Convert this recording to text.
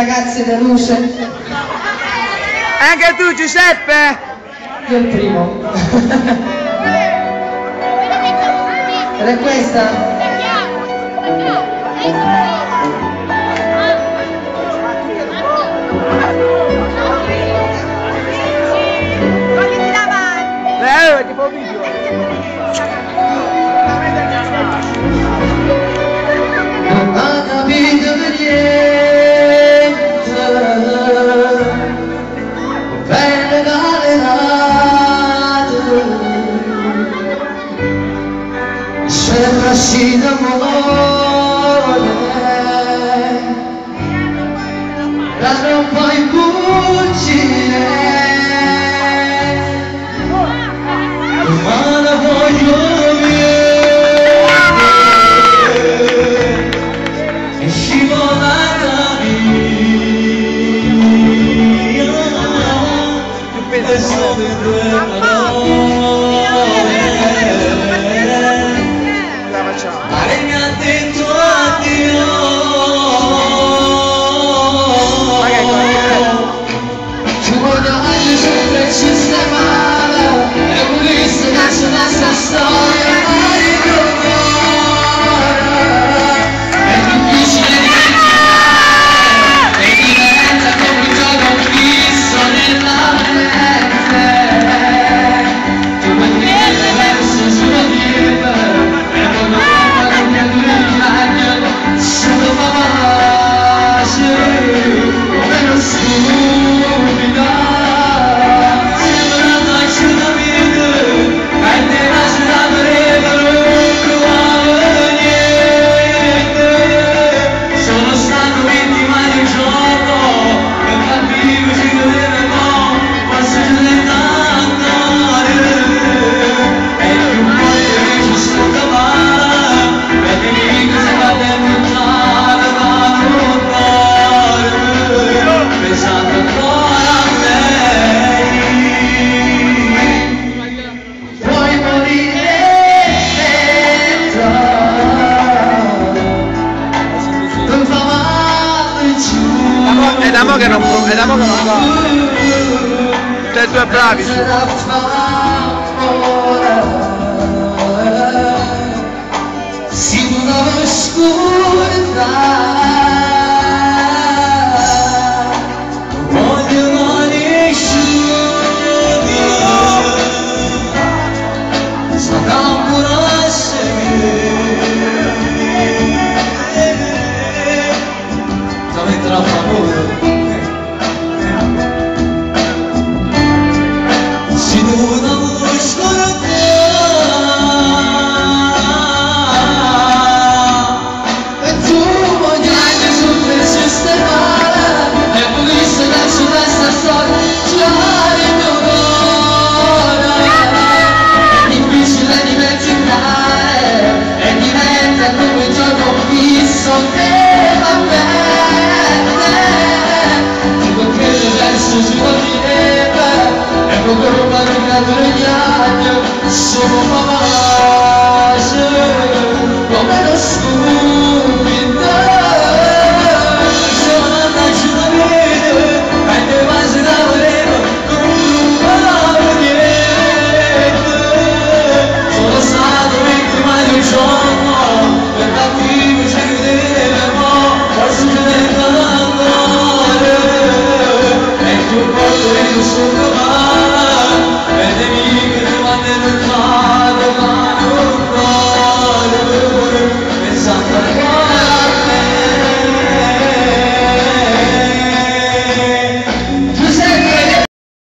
Ragazze deluse. Anche tu Giuseppe! Io il primo. Ed è questa? Ti fa un video! Non ha capito niente, bene galerato, sembra uscito amore, da un po' in cucina, ma la voglio bene, è scivolata via, e sono due parole. La facciamo. Ma lei mi ha detto addio. Ma che cosa? Ci voglio sempre sistemare e volesse che c'è una storia da ricordare. È difficile dimenticare e diventa come un gioco fisso nella mente. Tu metti delle verse sulla vita e non che tu se lo fa pace come una stupida. Sembra nasce da vita e te nasce da breve, non trovare niente. Sono stato vittima di un gioco che capivo ci doveva ma se ne andare. E più volte ci sto davanti e ti dico se va buttare, va buttare, pensando ancora a lei. Puoi morire dentro, non fa male giù. È da mo che non è da mo che non va. Tutti e due bravi. Si deve scordare. Voglio mani asciughi, sarà ancora seguire. Da mettere a favore.